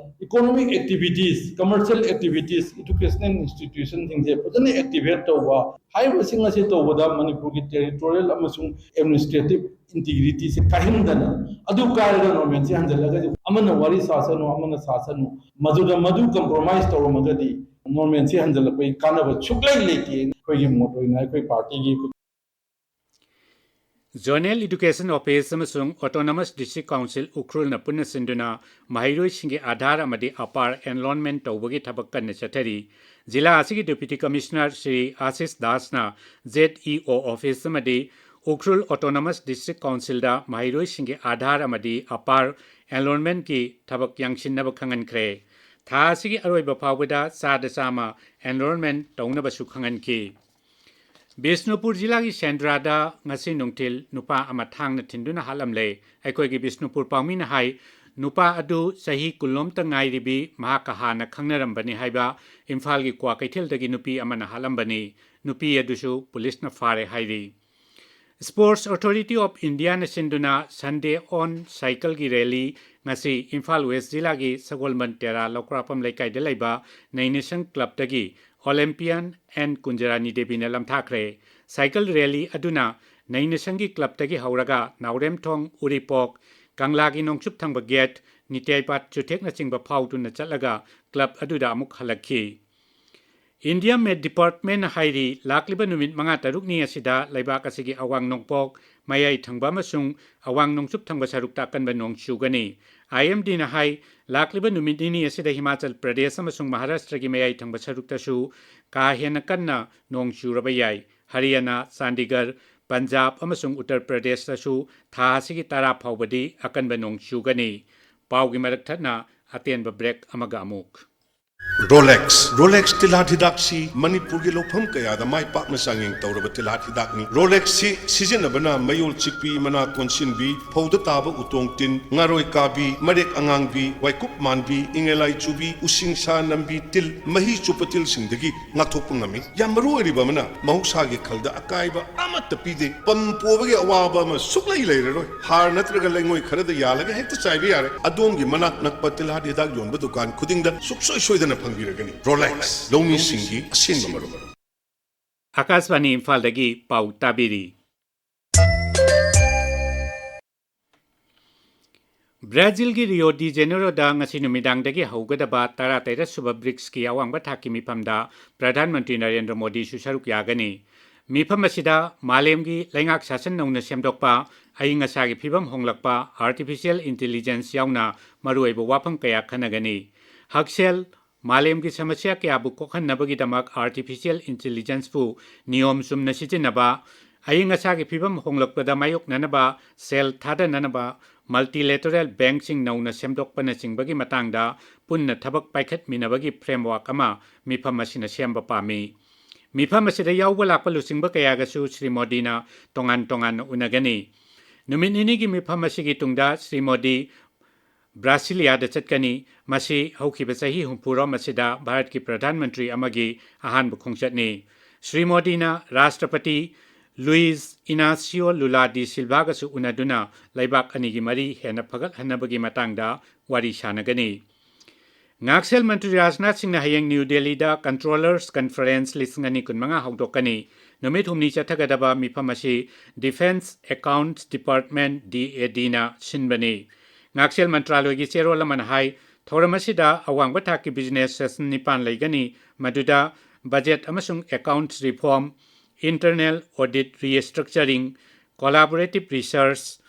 economic activities, commercial activities, educational institutionꯁꯤꯡꯁꯦ ꯐꯖꯅ activate ꯇꯧꯕ, ꯍꯥꯏꯔꯤꯕꯁꯤꯡ ꯑꯁꯤ ꯇꯧꯕꯗ ꯃꯅꯤꯄꯨꯔꯒꯤ territorial ꯑꯃꯁꯨꯡ administrative integrityꯁꯦ ꯀꯥꯏꯍꯟꯗꯅ, ꯑꯗꯨ ꯀꯥꯏꯔꯒ ꯅꯣꯔꯃꯦꯜꯁꯤ ꯍꯟꯖꯤꯜꯂꯒꯗꯤ ꯑꯃꯅ ꯋꯥꯔꯤ ꯁꯥꯁꯅꯨ, ꯑꯃꯅ ꯁꯥꯁꯅꯨ, ꯃꯗꯨꯗ ꯃꯗꯨ compromise ꯇꯧꯔꯝꯃꯒꯗꯤ ꯅꯣꯔꯃꯦꯜꯁꯤ ꯍꯟꯖꯤꯜꯂꯛꯄꯒꯤ ꯀꯥꯟꯅꯕ ꯁꯨꯛꯂꯩ ꯂꯩꯇꯦ꯫ ꯑꯩꯈꯣꯏꯒꯤ ꯃꯣꯠ ꯑꯣꯏꯅ ꯑꯩꯈꯣꯏ ꯄꯥꯔꯇꯤꯒꯤ Zonal Education Office ꯑꯃꯁꯨꯡ Autonomous District Council ꯎꯈ꯭ꯔꯨꯜꯅ ꯄꯨꯟꯅ ꯁꯤꯟꯗꯨꯅ ꯃꯍꯩꯔꯣꯏꯁꯤꯡꯒꯤ ꯑꯥꯙꯥꯔ ꯑꯃꯗꯤ ꯑꯄꯥꯔ enrollment ꯇꯧꯕꯒꯤ ꯊꯕꯛ ꯀꯟꯅ ꯆꯠꯊꯔꯤ꯫ ꯖꯤꯂꯥ ꯑꯁꯤꯒꯤ Deputy Commissioner Shri Ashish ꯗꯥꯁꯅ Z E O Office ꯑꯃꯗꯤ ꯎꯈ꯭ꯔꯨꯜ Autonomous District Councilꯗ ꯃꯍꯩꯔꯣꯏꯁꯤꯡꯒꯤ ꯑꯥꯙꯥꯔ ꯑꯃꯗꯤ ꯑꯄꯥꯔ enrollmentꯀꯤ ꯊꯕꯛ ꯌꯥꯡꯁꯤꯟꯅꯕ ꯈꯪꯍꯟꯈ꯭ꯔꯦ꯫ ꯊꯥ ꯑꯁꯤꯒꯤ ꯑꯔꯣꯏꯕ ꯐꯥꯎꯕꯗ ꯆꯥꯗ ꯆꯥꯝꯃ enrollment ꯇꯧꯅꯕꯁꯨ ꯈꯪꯍꯟꯈꯤ꯫ ꯕꯤꯁꯅꯨꯄꯨꯔ ꯖꯤꯂꯥꯒꯤ ꯁꯦꯟꯗ꯭ꯔꯥꯗ ꯉꯁꯤ ꯅꯨꯡꯊꯤꯜ ꯅꯨꯄꯥ ꯑꯃ ꯊꯥꯡꯅ ꯊꯤꯟꯗꯨꯅ ꯍꯥꯠꯂꯝꯂꯦ꯫ ꯑꯩꯈꯣꯏꯒꯤ ꯕꯤꯁꯅꯨꯄꯨꯔ ꯄꯥꯎꯃꯤꯅ ꯍꯥꯏ, ꯅꯨꯄꯥ ꯑꯗꯨ ꯆꯍꯤ ꯀꯨꯟꯂꯣꯝꯇ ꯉꯥꯏꯔꯤꯕꯤ, ꯃꯍꯥꯛꯀ ꯍꯥꯟꯅ ꯈꯪꯅꯔꯝꯕꯅꯤ ꯍꯥꯏꯕ ꯏꯝꯐꯥꯜꯒꯤ ꯀ꯭ꯋꯥ ꯀꯩꯊꯦꯜꯗꯒꯤ ꯅꯨꯄꯤ ꯑꯃꯅ ꯍꯥꯠꯂꯝꯕꯅꯤ꯫ ꯅꯨꯄꯤ ꯑꯗꯨꯁꯨ ꯄꯨꯂꯤꯁꯅ ꯐꯥꯔꯦ ꯍꯥꯏꯔꯤ꯫ Sports Authority of Indiaꯅ ꯁꯤꯟꯗꯨꯅ Sunday on Cycleꯒꯤ rally ꯉꯁꯤ ꯏꯝꯐꯥꯜ West ꯖꯤꯂꯥꯒꯤ ꯁꯒꯣꯜꯕꯟ ꯇꯦꯔꯥ ꯂꯧꯀ꯭ꯔꯥꯛꯄꯝ ꯂꯩꯀꯥꯏꯗ ꯂꯩꯕ ꯅꯩꯅꯁꯪ clubꯇꯒꯤ Olympian N ꯀꯨꯟꯖꯔꯥꯅꯤ ꯗꯦꯕꯤꯅ ꯂꯝꯊꯥꯈ꯭ꯔꯦ꯫ Cycle rally ꯑꯗꯨꯅ ꯅꯩꯅꯁꯪꯒꯤ clubꯇꯒꯤ ꯍꯧꯔꯒ ꯅꯥꯎꯔꯦꯝꯊꯣꯡ, ꯎꯔꯤꯄꯣꯛ, ꯀꯪꯂꯥꯒꯤ ꯅꯣꯡꯆꯨꯞ ꯊꯪꯕ gate, ꯅꯤꯇꯦꯏꯄꯥꯠ ꯆꯨꯊꯦꯛꯅꯆꯤꯡꯕ ꯐꯥꯎꯗꯨꯅ ꯆꯠꯂꯒ club ꯑꯗꯨꯗ ꯑꯃꯨꯛ ꯍꯜꯂꯛꯈꯤ꯫ India Met Departmentꯅ ꯍꯥꯏꯔꯤ, ꯂꯥꯛꯂꯤꯕ ꯅꯨꯃꯤꯠ ꯃꯉꯥ ꯇꯔꯨꯛꯅꯤ ꯑꯁꯤꯗ ꯂꯩꯕꯥꯛ ꯑꯁꯤꯒꯤ ꯑꯋꯥꯡ ꯅꯣꯡꯄꯣꯛ, ꯃꯌꯥꯏ ꯊꯪꯕ ꯑꯃꯁꯨꯡ ꯑꯋꯥꯡ ꯅꯣꯡꯆꯨꯞ ꯊꯪꯕ ꯁꯔꯨꯛꯇ ꯑꯀꯟꯕ ꯅꯣꯡ ꯆꯨꯒꯅꯤ꯫ IMDꯅ ꯍꯥꯏ, ꯂꯥꯛꯂꯤꯕ ꯅꯨꯃꯤꯠ ꯅꯤꯅꯤ ꯑꯁꯤꯗ ꯍꯤꯃꯥꯆꯜ ꯄ꯭ꯔꯗꯦꯁ ꯑꯃꯁꯨꯡ ꯃꯍꯥꯔꯥꯁꯇ꯭ꯔꯒꯤ ꯃꯌꯥꯏ ꯊꯪꯕ ꯁꯔꯨꯛꯇꯁꯨ ꯀꯥ ꯍꯦꯟꯅ ꯀꯟꯅ ꯅꯣꯡ ꯆꯨꯔꯕ ꯌꯥꯏ꯫ ꯍꯔꯤꯌꯥꯅꯥ, ꯆꯥꯟꯗꯤꯒꯔ, ꯄꯟꯖꯥꯕ ꯑꯃꯁꯨꯡ ꯎꯠꯇꯔ ꯄ꯭ꯔꯗꯦꯁꯇꯁꯨ ꯊꯥ ꯑꯁꯤꯒꯤ ꯇꯔꯥ ꯐꯥꯎꯕꯗꯤ ꯑꯀꯟꯕ ꯅꯣꯡ ꯆꯨꯒꯅꯤ꯫ ꯄꯥꯎꯒꯤ ꯃꯔꯛ ꯊꯠꯅ ꯑꯇꯦꯟꯕ break ꯑꯃꯒ ꯑꯃꯨꯛ꯫ Rolex, Rolex ꯇꯤꯜꯍꯥꯠ ꯍꯤꯗꯥꯛꯁꯤ ꯃꯅꯤꯄꯨꯔꯒꯤ ꯂꯧꯐꯝ ꯀꯌꯥꯗ ꯃꯥꯏ ꯄꯥꯛꯅ ꯆꯥꯡꯌꯦꯡ ꯇꯧꯔꯕ ꯇꯤꯜꯍꯥꯠ ꯍꯤꯗꯥꯛꯅꯤ꯫ Rolexꯁꯤ ꯁꯤꯖꯤꯟꯅꯕꯅ ꯃꯌꯣꯜ ꯆꯤꯛꯄꯤ, ꯃꯅꯥ ꯀꯣꯟꯁꯤꯟꯕꯤ, ꯐꯧꯗ ꯇꯥꯕ ꯎꯇꯣꯡ ꯇꯤꯟ, ꯉꯥꯔꯣꯏ ꯀꯥꯕꯤ, ꯃꯔꯦꯛ ꯑꯉꯥꯡꯕꯤ, ꯋꯥꯏꯀꯨꯞ ꯃꯥꯟꯕꯤ, ꯏꯪꯉꯦꯂꯥꯏ ꯆꯨꯕꯤ, ꯎꯁꯤꯡꯁꯥ ꯅꯝꯕꯤ ꯇꯤꯜ, ꯃꯍꯤ ꯆꯨꯞꯄ ꯇꯤꯜꯁꯤꯡꯗꯒꯤ ꯉꯥꯛꯊꯣꯛꯄ ꯉꯝꯃꯤ꯫ ꯌꯥꯝ ꯃꯔꯨ ꯑꯣꯏꯔꯤꯕ ꯑꯃꯅ, ꯃꯍꯧꯁꯥꯒꯤ ꯈꯜꯗ ꯑꯀꯥꯏꯕ ꯑꯃꯠꯇ ꯄꯤꯗꯦ꯫ ꯄꯝ ꯄꯣꯕꯒꯤ ꯑꯋꯥꯕ ꯑꯃ ꯁꯨꯛꯂꯩ ꯂꯩꯔꯔꯣꯏ꯫ ꯍꯥꯔ ꯅꯠꯇ꯭ꯔꯒ ꯂꯩꯉꯣꯏ ꯈꯔꯗ ꯌꯥꯜꯂꯒ ꯍꯦꯛꯇ ꯆꯥꯏꯕ ꯌꯥꯔꯦ꯫ ꯑꯗꯣꯝꯒꯤ ꯃꯅꯥꯛ ꯅꯛꯄ ꯇꯤꯜꯍꯥꯠ ꯍꯤꯗꯥꯛ ꯌꯣꯟꯕ ꯗꯨꯀꯥꯟ ꯈꯨꯗꯤꯡꯗ ꯁꯨꯛꯁꯣꯏ ꯁꯣꯏꯗꯅ ꯐꯪꯕꯤꯔꯒꯅꯤ꯫ Rolex, ꯂꯧꯃꯤꯁꯤꯡꯒꯤ ꯑꯁꯦꯡꯕ ꯃꯔꯨꯞ꯫ ꯑꯥꯀꯥꯁꯕꯥꯅꯤ ꯏꯝꯐꯥꯜꯗꯒꯤ ꯄꯥꯎ ꯇꯥꯕꯤꯔꯤ꯫ ꯕ꯭ꯔꯥꯖꯤꯜꯒꯤ ꯔꯤꯑꯣ ꯗꯤ ꯖꯦꯅꯦꯔꯣꯗ ꯉꯁꯤ ꯅꯨꯃꯤꯗꯥꯡꯗꯒꯤ ꯍꯧꯒꯗꯕ ꯇꯔꯥꯇꯔꯦꯠ ꯁꯨꯕ ꯕ꯭ꯔꯤꯛꯁꯀꯤ ꯑꯋꯥꯡꯕ ꯊꯥꯛꯀꯤ ꯃꯤꯐꯝꯗ ꯄ꯭ꯔꯙꯥꯟ ꯃꯟꯇ꯭ꯔꯤ ꯅꯔꯦꯟꯗ꯭ꯔ ꯃꯣꯗꯤꯁꯨ ꯁꯔꯨꯛ ꯌꯥꯒꯅꯤ꯫ ꯃꯤꯐꯝ ꯑꯁꯤꯗ ꯃꯥꯂꯦꯝꯒꯤ ꯂꯩꯉꯥꯛ ꯁꯥꯁꯟ ꯅꯧꯅ ꯁꯦꯝꯗꯣꯛꯄ, ꯑꯏꯪ ꯑꯁꯥꯒꯤ ꯐꯤꯕꯝ ꯍꯣꯡꯂꯛꯄ, artificial intelligence ꯌꯥꯎꯅ ꯃꯔꯨꯑꯣꯏꯕ ꯋꯥꯐꯝ ꯀꯌꯥ ꯈꯟꯅꯒꯅꯤ꯫ ꯍꯛꯁꯦꯜ, ꯃꯥꯂꯦꯝꯒꯤ ꯁꯃꯁ꯭ꯌꯥ ꯀꯌꯥꯕꯨ ꯀꯣꯛꯍꯟꯅꯕꯒꯤꯗꯃꯛ artificial intelligence ꯄꯨ ꯅꯤꯌꯣꯝ ꯆꯨꯝꯅ ꯁꯤꯖꯤꯟꯅꯕ, ꯑꯏꯪ ꯑꯁꯥꯒꯤ ꯐꯤꯕꯝ ꯍꯣꯡꯂꯛꯄꯗ ꯃꯥꯌꯣꯛꯅꯅꯕ ꯁꯦꯜ ꯊꯥꯗꯅꯅꯕ multilateral bankꯁꯤꯡ ꯅꯧꯅ ꯁꯦꯝꯗꯣꯛꯄꯅꯆꯤꯡꯕꯒꯤ ꯃꯇꯥꯡꯗ ꯄꯨꯟꯅ ꯊꯕꯛ ꯄꯥꯏꯈꯠꯃꯤꯟꯅꯕꯒꯤ framework ꯑꯃ ꯃꯤꯐꯝ ꯑꯁꯤꯅ ꯁꯦꯝꯕ ꯄꯥꯝꯃꯤ꯫ ꯃꯤꯐꯝ ꯑꯁꯤꯗ ꯌꯥꯎꯕ ꯂꯥꯛꯄ ꯂꯨꯆꯤꯡꯕ ꯀꯌꯥꯒꯁꯨ ꯁ꯭ꯔꯤ ꯃꯣꯗꯤꯅ ꯇꯣꯉꯥꯟ ꯇꯣꯉꯥꯟꯅ ꯎꯅꯒꯅꯤ꯫ ꯅꯨꯃꯤꯠ ꯅꯤꯅꯤꯒꯤ ꯃꯤꯐꯝ ꯑꯁꯤꯒꯤ ꯇꯨꯡꯗ ꯁ꯭ꯔꯤ ꯃꯣꯗꯤ ꯕ꯭ꯔꯥꯁꯤꯂꯤꯌꯥꯗ ꯆꯠꯀꯅꯤ꯫ ꯃꯁꯤ ꯍꯧꯈꯤꯕ ꯆꯍꯤ ꯍꯨꯝꯐꯨꯔꯣꯝ ꯑꯁꯤꯗ ꯚꯥꯔꯠꯀꯤ ꯄ꯭ꯔꯙꯥꯟ ꯃꯟꯇ꯭ꯔꯤ ꯑꯃꯒꯤ ꯑꯍꯥꯟꯕ ꯈꯣꯡꯆꯠꯅꯤ꯫ ꯁ꯭ꯔꯤ ꯃꯣꯗꯤꯅ ꯔꯥꯁꯇ꯭ꯔꯄꯇꯤ ꯂꯨꯏꯁ ꯏꯅꯥꯁꯤꯌꯣ ꯂꯨꯂꯥ ꯗꯤ ꯁꯤꯜꯚꯥꯒꯁꯨ ꯎꯅꯗꯨꯅ ꯂꯩꯕꯥꯛ ꯑꯅꯤꯒꯤ ꯃꯔꯤ ꯍꯦꯟꯅ ꯐꯒꯠꯍꯟꯅꯕꯒꯤ ꯃꯇꯥꯡꯗ ꯋꯥꯔꯤ ꯁꯥꯟꯅꯒꯅꯤ꯫ ꯉꯥꯛꯁꯦꯜ ꯃꯟꯇ꯭ꯔꯤ ꯔꯥꯖꯅꯥꯊ ꯁꯤꯡꯅ ꯍꯌꯦꯡ ꯅ꯭ꯌꯨ ꯗꯦꯜꯂꯤꯗ Controllers Conference ꯂꯤꯁꯤꯡ ꯑꯅꯤ ꯀꯨꯟꯃꯉꯥ ꯍꯧꯗꯣꯛꯀꯅꯤ꯫ ꯅꯨꯃꯤꯠ ꯍꯨꯝꯅꯤ ꯆꯠꯊꯒꯗꯕ ꯃꯤꯐꯝ ꯑꯁꯤ Defence Accounts Department, DADꯅ ꯁꯤꯟꯕꯅꯤ꯫ ꯉꯥꯛꯁꯦꯜ ꯃꯟꯇ꯭ꯔꯥꯂꯣꯏꯒꯤ ꯆꯦꯔꯣꯜ ꯑꯃꯅ ꯍꯥꯏ, ꯊꯧꯔꯝ ꯑꯁꯤꯗ ꯑꯋꯥꯡꯕ ꯊꯥꯛꯀꯤ business session ꯅꯤꯄꯥꯟ ꯂꯩꯒꯅꯤ, ꯃꯗꯨꯗ budget ꯑꯃꯁꯨꯡ accounts reform, internal audit restructuring, collaborative research,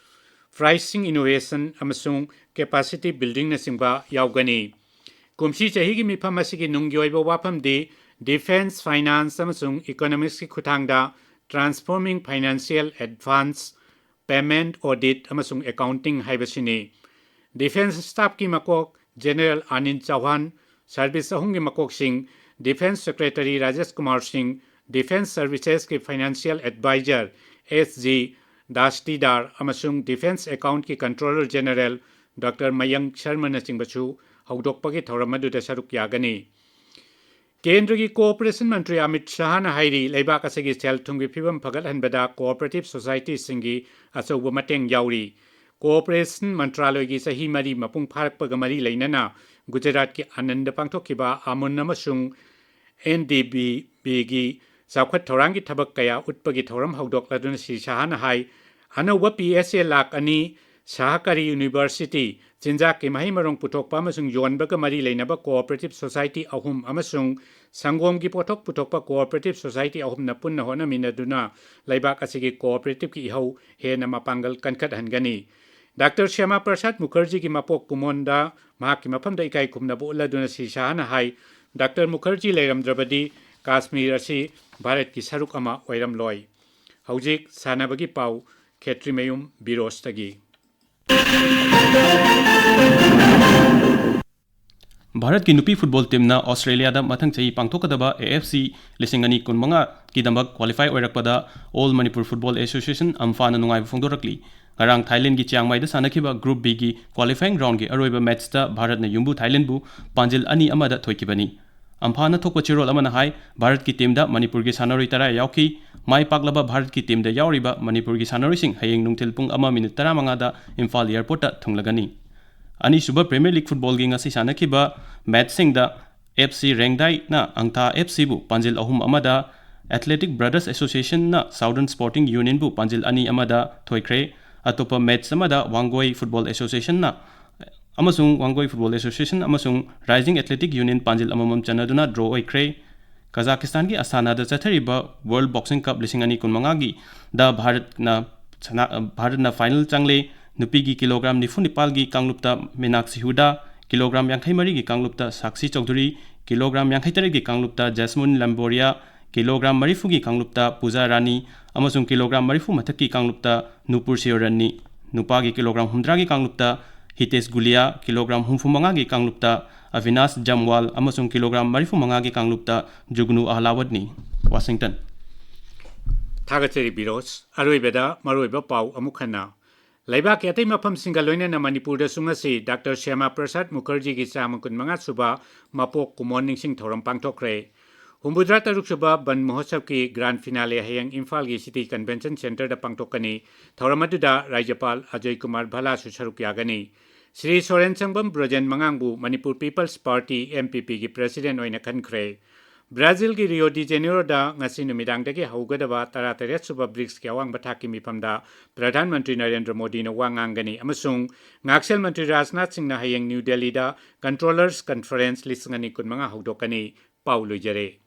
pricing innovation ꯑꯃꯁꯨꯡ capacity buildingꯅꯆꯤꯡꯕ ꯌꯥꯎꯒꯅꯤ꯫ ꯀꯨꯝꯁꯤ ꯆꯍꯤꯒꯤ ꯃꯤꯐꯝ ꯑꯁꯤꯒꯤ ꯅꯨꯡꯒꯤ ꯑꯣꯏꯕ ꯋꯥꯐꯝꯗꯤ Defence, Finance ꯑꯃꯁꯨꯡ Economicsꯀꯤ ꯈꯨꯠꯊꯥꯡꯗ Transforming Financial Advance, Payment Audit ꯑꯃꯁꯨꯡ Accounting ꯍꯥꯏꯕꯁꯤꯅꯤ꯫ Defence staffꯀꯤ ꯃꯀꯣꯛ General Anil Chauhan, service ꯑꯍꯨꯝꯒꯤ ꯃꯀꯣꯛꯁꯤꯡ Defence Secretary ꯔꯥꯖꯦꯁ ꯀꯨꯃꯥꯔ ꯁꯤꯡ, Defence Servicesꯀꯤ Financial Advisor S G Dastidar ꯑꯃꯁꯨꯡ Defence Accountꯀꯤ Controller General Doctor Mayank Sharmaꯅꯆꯤꯡꯕꯁꯨ ꯍꯧꯗꯣꯛꯄꯒꯤ ꯊꯧꯔꯝ ꯑꯗꯨꯗ ꯁꯔꯨꯛ ꯌꯥꯒꯅꯤ꯫ ꯀꯦꯟꯗ꯭ꯔꯒꯤ Cooperation ꯃꯟꯇ꯭ꯔꯤ ꯑꯃꯤꯠ ꯁꯥꯍꯅ ꯍꯥꯏꯔꯤ, ꯂꯩꯕꯥꯛ ꯑꯁꯤꯒꯤ ꯁꯦꯜ ꯊꯨꯝꯒꯤ ꯐꯤꯕꯝ ꯐꯒꯠꯍꯟꯕꯗ cooperative societyꯁꯤꯡꯒꯤ ꯑꯆꯧꯕ ꯃꯇꯦꯡ ꯌꯥꯎꯔꯤ꯫ Cooperation ꯃꯟꯇ꯭ꯔꯥꯂꯣꯏꯒꯤ ꯆꯍꯤ ꯃꯔꯤ ꯃꯄꯨꯡ ꯐꯥꯔꯛꯄꯒ ꯃꯔꯤ ꯂꯩꯅꯅ ꯒꯨꯖꯔꯥꯠꯀꯤ ꯑꯅꯟꯗ ꯄꯥꯡꯊꯣꯛꯈꯤꯕ ꯑꯃꯨꯟ ꯑꯃꯁꯨꯡ NDBBꯒꯤ ꯆꯥꯎꯈꯠ ꯊꯧꯔꯥꯡꯒꯤ ꯊꯕꯛ ꯀꯌꯥ ꯎꯠꯄꯒꯤ ꯊꯧꯔꯝ ꯍꯧꯗꯣꯛꯂꯗꯨꯅ ꯁ꯭ꯔꯤ ꯁꯥꯍꯅ ꯍꯥꯏ, ꯑꯅꯧꯕ PSA ꯂꯥꯈ ꯑꯅꯤ ꯁꯍꯀꯥꯔꯤ ꯌꯨꯅꯤꯚꯔꯁꯤꯇꯤ, ꯆꯤꯟꯖꯥꯛꯀꯤ ꯃꯍꯩ ꯃꯔꯣꯡ ꯄꯨꯊꯣꯛꯄ ꯑꯃꯁꯨꯡ ꯌꯣꯟꯕꯒ ꯃꯔꯤ ꯂꯩꯅꯕ ꯀꯣꯑꯣꯄꯔꯦꯇꯤꯚ ꯁꯣꯁꯥꯏꯇꯤ ꯑꯍꯨꯝ ꯑꯃꯁꯨꯡ ꯁꯪꯒꯣꯝꯒꯤ ꯄꯣꯠꯊꯣꯛ ꯄꯨꯊꯣꯛꯄ ꯀꯣꯑꯣꯄꯔꯦꯇꯤꯚ ꯁꯣꯁꯥꯏꯇꯤ ꯑꯍꯨꯝꯅ ꯄꯨꯟꯅ ꯍꯣꯠꯅꯃꯤꯟꯅꯗꯨꯅ ꯂꯩꯕꯥꯛ ꯑꯁꯤꯒꯤ ꯀꯣꯑꯣꯄꯔꯦꯇꯤꯚꯀꯤ ꯏꯍꯧ ꯍꯦꯟꯅ ꯃꯄꯥꯡꯒꯜ ꯀꯟꯈꯠꯍꯟꯒꯅꯤ꯫ ꯗꯥꯛꯇꯔ ꯁ꯭ꯌꯥꯃꯥ ꯄ꯭ꯔꯁꯥꯗ ꯃꯨꯈꯔꯖꯤꯒꯤ ꯃꯄꯣꯛ ꯀꯨꯃꯣꯟꯗ ꯃꯍꯥꯛꯀꯤ ꯃꯐꯝꯗ ꯏꯀꯥꯏ ꯈꯨꯝꯅꯕ ꯎꯠꯂꯗꯨꯅ ꯁ꯭ꯔꯤ ꯁꯥꯍꯅ ꯍꯥꯏ, ꯗꯥꯛꯇꯔ ꯃꯨꯈꯔꯖꯤ ꯂꯩꯔꯝꯗ꯭ꯔꯕꯗꯤ ꯀꯥꯁꯃꯤꯔ ꯑꯁꯤ ꯚꯥꯔꯠꯀꯤ ꯁꯔꯨꯛ ꯑꯃ ꯑꯣꯏꯔꯝꯂꯣꯏ꯫ ꯍꯧꯖꯤꯛ ꯁꯥꯟꯅꯕꯒꯤ ꯄꯥꯎ, ꯈꯦꯇ꯭ꯔꯤꯃꯌꯨꯝ ꯕꯤꯔꯣꯖꯇꯒꯤ꯫ ꯚꯥꯔꯠꯀꯤ ꯅꯨꯄꯤ ꯐꯨꯠꯕꯣꯜ ꯇꯤꯝꯅ ꯑꯣꯁꯇ꯭ꯔꯦꯂꯤꯌꯥꯗ ꯃꯊꯪ ꯆꯍꯤ ꯄꯥꯡꯊꯣꯛꯀꯗꯕ ꯑꯦ ꯑꯦꯐ ꯁꯤ ꯂꯤꯁꯤꯡ ꯑꯅꯤ ꯀꯨꯟꯃꯉꯥꯒꯤꯗꯃꯛ ꯀ꯭ꯋꯥꯂꯤꯐꯥꯏ ꯑꯣꯏꯔꯛꯄꯗ All Manipur Football Association, ꯑꯝꯐꯥꯅ ꯅꯨꯡꯉꯥꯏꯕ ꯐꯣꯡꯗꯣꯔꯛꯂꯤ꯫ ꯉꯔꯥꯡ ꯊꯥꯏꯂꯦꯟꯒꯤ ꯆꯤꯌꯥꯡꯃꯥꯏꯗ ꯁꯥꯟꯅꯈꯤꯕ ꯒ꯭ꯔꯨꯞ ꯕꯤꯒꯤ ꯀ꯭ꯋꯥꯂꯤꯐꯥꯏꯡ ꯔꯥꯎꯟꯒꯤ ꯑꯔꯣꯏꯕ ꯃꯦꯠꯆꯇ ꯚꯥꯔꯠꯅ ꯌꯨꯝꯕꯨ ꯊꯥꯏꯂꯦꯟꯕꯨ ꯄꯥꯟꯖꯤꯜ ꯑꯅꯤ ꯑꯃꯗ ꯊꯣꯏꯈꯤꯕꯅꯤ꯫ ꯑꯝꯐꯥꯅ ꯊꯣꯛꯄ ꯆꯦꯔꯣꯜ ꯑꯃꯅ ꯍꯥꯏ, ꯚꯥꯔꯠꯀꯤ ꯇꯤꯝꯗ ꯃꯅꯤꯄꯨꯔꯒꯤ ꯁꯥꯟꯅꯔꯣꯏ ꯇꯔꯥ ꯌꯥꯎꯈꯤ꯫ ꯃꯥꯏ ꯄꯥꯛꯂꯕ ꯚꯥꯔꯠꯀꯤ ꯇꯤꯝꯗ ꯌꯥꯎꯔꯤꯕ ꯃꯅꯤꯄꯨꯔꯒꯤ ꯁꯥꯟꯅꯔꯣꯏꯁꯤꯡ ꯍꯌꯦꯡ ꯅꯨꯡꯊꯤꯜ ꯄꯨꯡ ꯑꯃ ꯃꯤꯅꯤꯠ ꯇꯔꯥꯃꯉꯥꯗ ꯏꯝꯐꯥꯜ ꯑꯦꯌꯔꯄꯣꯔꯠꯇ ꯊꯨꯡꯂꯒꯅꯤ꯫ ꯑꯅꯤꯁꯨꯕ ꯄ꯭ꯔꯤꯃꯤꯌꯔ ꯂꯤꯒ ꯐꯨꯠꯕꯣꯜꯒꯤ ꯉꯁꯤ ꯁꯥꯟꯅꯈꯤꯕ ꯃꯦꯠꯆꯁꯤꯡꯗ ꯑꯦꯐ ꯁꯤ ꯔꯦꯡꯗꯥꯏꯅ ꯑꯪꯊꯥ ꯑꯦꯐ ꯁꯤꯕꯨ ꯄꯥꯟꯖꯤꯜ ꯑꯍꯨꯝ ꯑꯃꯗ, ꯑꯦꯊꯂꯦꯇꯤꯛ ꯕ꯭ꯔꯗꯔꯁ ꯑꯦꯁꯣꯁꯤꯌꯦꯁꯟꯅ ꯁꯥꯎꯗꯔꯟ ꯁ꯭ꯄꯣꯔꯇꯤꯡ ꯌꯨꯅꯤꯌꯟꯕꯨ ꯄꯥꯟꯖꯤꯜ ꯑꯅꯤ ꯑꯃꯗ ꯊꯣꯏꯈ꯭ꯔꯦ꯫ ꯑꯇꯣꯞꯄ ꯃꯦꯠꯆ ꯑꯃꯗ ꯋꯥꯡꯒꯣꯏ ꯐꯨꯠꯕꯣꯜ ꯑꯦꯁꯣꯁꯤꯌꯦꯁꯟꯅ ꯑꯃꯁꯨꯡ ꯋꯥꯡꯒꯣꯏ ꯐꯨꯠꯕꯣꯜ ꯑꯦꯁꯣꯁꯤꯌꯦꯁꯟ ꯑꯃꯁꯨꯡ ꯔꯥꯏꯖꯤꯡ ꯑꯦꯊꯂꯦꯇꯤꯛ ꯌꯨꯅꯤꯌꯟ ꯄꯥꯟꯖꯤꯜ ꯑꯃꯃꯝ ꯆꯟꯅꯗꯨꯅ ꯗ꯭ꯔꯣ ꯑꯣꯏꯈ꯭ꯔꯦ꯫ ꯀꯖꯥꯈꯤꯁꯇꯥꯟꯒꯤ ꯑꯁꯥꯅꯥꯗ ꯆꯠꯊꯔꯤꯕ ꯋꯥꯔꯜꯗ ꯕꯣꯛꯁꯤꯡ ꯀꯞ ꯂꯤꯁꯤꯡ ꯑꯅꯤ ꯀꯨꯟꯃꯉꯥꯒꯤꯗ ꯚꯥꯔꯠꯅ ꯁꯅꯥ-, ꯚꯥꯔꯠꯅ ꯐꯥꯏꯅꯦꯜ ꯆꯪꯂꯦ꯫ ꯅꯨꯄꯤꯒꯤ ꯀꯤꯂꯣꯒ꯭ꯔꯥꯝ ꯅꯤꯐꯨ ꯅꯤꯄꯥꯜꯒꯤ ꯀꯥꯡꯂꯨꯞꯇ ꯃꯤꯅꯥꯛꯁꯤ ꯍꯨꯗꯥ, ꯀꯤꯂꯣꯒ꯭ꯔꯥꯝ ꯌꯥꯡꯈꯩ ꯃꯔꯤꯒꯤ ꯀꯥꯡꯂꯨꯞꯇ ꯁꯥꯛꯁꯤ ꯆꯧꯙꯨꯔꯤ, ꯀꯤꯂꯣꯒ꯭ꯔꯥꯝ ꯌꯥꯡꯈꯩ ꯇꯔꯦꯠꯀꯤ ꯀꯥꯡꯂꯨꯞꯇ ꯖꯦꯁꯃꯨꯟ ꯂꯝꯕꯣꯔꯤꯌꯥ, ꯀꯤꯂꯣꯒ꯭ꯔꯥꯝ ꯃꯔꯤꯐꯨꯒꯤ ꯀꯥꯡꯂꯨꯞꯇ ꯄꯨꯖꯥ ꯔꯥꯅꯤ ꯑꯃꯁꯨꯡ ꯀꯤꯂꯣꯒ꯭ꯔꯥꯝ ꯃꯔꯤꯐꯨ ꯃꯊꯛꯀꯤ ꯀꯥꯡꯂꯨꯞꯇ ꯅꯨꯄꯨꯔ ꯁꯤꯌꯣꯔꯟꯅꯤ꯫ ꯅꯨꯄꯥꯒꯤ ꯀꯤꯂꯣꯒ꯭ꯔꯥꯝ ꯍꯨꯝꯗ꯭ꯔꯥꯒꯤ ꯀꯥꯡꯂꯨꯞꯇ ꯍꯤꯇꯦꯁ ꯒꯨꯂꯤꯌꯥ, ꯀꯤꯂꯣꯒ꯭ꯔꯥꯝ ꯍꯨꯝꯐꯨ ꯃꯉꯥꯒꯤ ꯀꯥꯡꯂꯨꯞꯇ ꯑꯚꯤꯅꯥꯁ ꯖꯝꯋꯥꯜ ꯑꯃꯁꯨꯡ ꯀꯤꯂꯣꯒ꯭ꯔꯥꯝ ꯃꯔꯤꯐꯨ ꯃꯉꯥꯒꯤ ꯀꯥꯡꯂꯨꯞꯇ ꯖꯨꯒꯅꯨ ꯑꯍꯂꯥꯋꯠꯅꯤ꯫ ꯋꯥꯁꯤꯡꯇꯟ꯫ ꯊꯥꯒꯠꯆꯔꯤ ꯕꯤꯔꯣꯖ꯫ ꯑꯔꯣꯏꯕꯗ ꯃꯔꯨꯑꯣꯏꯕ ꯄꯥꯎ ꯑꯃꯨꯛ ꯍꯟꯅ꯫ ꯂꯩꯕꯥꯛꯀꯤ ꯑꯇꯩ ꯃꯐꯝꯁꯤꯡꯒ ꯂꯣꯏꯅꯅ ꯃꯅꯤꯄꯨꯔꯗꯁꯨ ꯉꯁꯤ ꯗꯥꯛꯇꯔ ꯁ꯭ꯌꯥꯃꯥ ꯄ꯭ꯔꯁꯥꯗ ꯃꯨꯈꯔꯖꯤꯒꯤ ꯆꯥꯝꯃ ꯀꯨꯟꯃꯉꯥ ꯁꯨꯕ ꯃꯄꯣꯛ ꯀꯨꯝꯑꯣꯟ ꯅꯤꯡꯁꯤꯡ ꯊꯧꯔꯝ ꯄꯥꯡꯊꯣꯛꯈ꯭ꯔꯦ꯫ ꯍꯨꯝꯐꯨꯇꯔꯥ ꯇꯔꯨꯛ ꯁꯨꯕ ꯕꯟ ꯃꯍꯣꯠꯁꯕꯀꯤ ꯒ꯭ꯔꯥꯟ ꯐꯤꯅꯥꯂꯦ ꯍꯌꯦꯡ ꯏꯝꯐꯥꯜꯒꯤ ꯁꯤꯇꯤ ꯀꯟꯚꯦꯟꯁꯟ ꯁꯦꯟꯇꯔꯗ ꯄꯥꯡꯊꯣꯛꯀꯅꯤ꯫ ꯊꯧꯔꯝ ꯑꯗꯨꯗ ꯔꯥꯖ꯭ꯌꯄꯥꯜ ꯑꯖꯣꯏ ꯀꯨꯃꯥꯔ ꯚꯜꯂꯥꯁꯨ ꯁꯔꯨꯛ ꯌꯥꯒꯅꯤ꯫ ꯁ꯭ꯔꯤ ꯁꯣꯔꯦꯟ ꯁꯪꯕꯝ ꯕ꯭ꯔꯣꯖꯦꯟ ꯃꯉꯥꯡꯕꯨ Manipur peoples party, M P ꯄꯤꯒꯤ ꯄ꯭ꯔꯦꯁꯤꯗꯦꯟ ꯑꯣꯏꯅ ꯈꯟꯈ꯭ꯔꯦ꯫ ꯕ꯭ꯔꯥꯖꯤꯜꯒꯤ ꯔꯤꯑꯣ ꯗꯤ ꯖꯦꯅꯤꯔꯣꯗ ꯉꯁꯤ ꯅꯨꯃꯤꯗꯥꯡꯗꯒꯤ ꯍꯧꯒꯗꯕ ꯇꯔꯥꯇꯔꯦꯠ ꯁꯨꯕ ꯕ꯭ꯔꯤꯛꯁꯀꯤ ꯑꯋꯥꯡꯕ ꯊꯥꯛꯀꯤ ꯃꯤꯐꯝꯗ ꯄ꯭ꯔꯙꯥꯟ ꯃꯟꯇ꯭ꯔꯤ ꯅꯔꯦꯟꯗ꯭ꯔ ꯃꯣꯗꯤꯅ ꯋꯥ ꯉꯥꯡꯒꯅꯤ ꯑꯃꯁꯨꯡ ꯉꯥꯛꯁꯦꯜ ꯃꯟꯇ꯭ꯔꯤ ꯔꯥꯖꯅꯥꯊ ꯁꯤꯡꯅ ꯍꯌꯦꯡ ꯅ꯭ꯌꯨ ꯗꯦꯜꯂꯤꯗ ꯀꯟꯇ꯭ꯔꯣꯂꯔꯁ ꯀꯟꯐꯔꯦꯟꯁ ꯂꯤꯁꯤꯡ ꯑꯅꯤ ꯀꯨꯟꯃꯉꯥ ꯍꯧꯗꯣꯛꯀꯅꯤ꯫ ꯄꯥꯎ ꯂꯣꯏꯖꯔꯦ꯫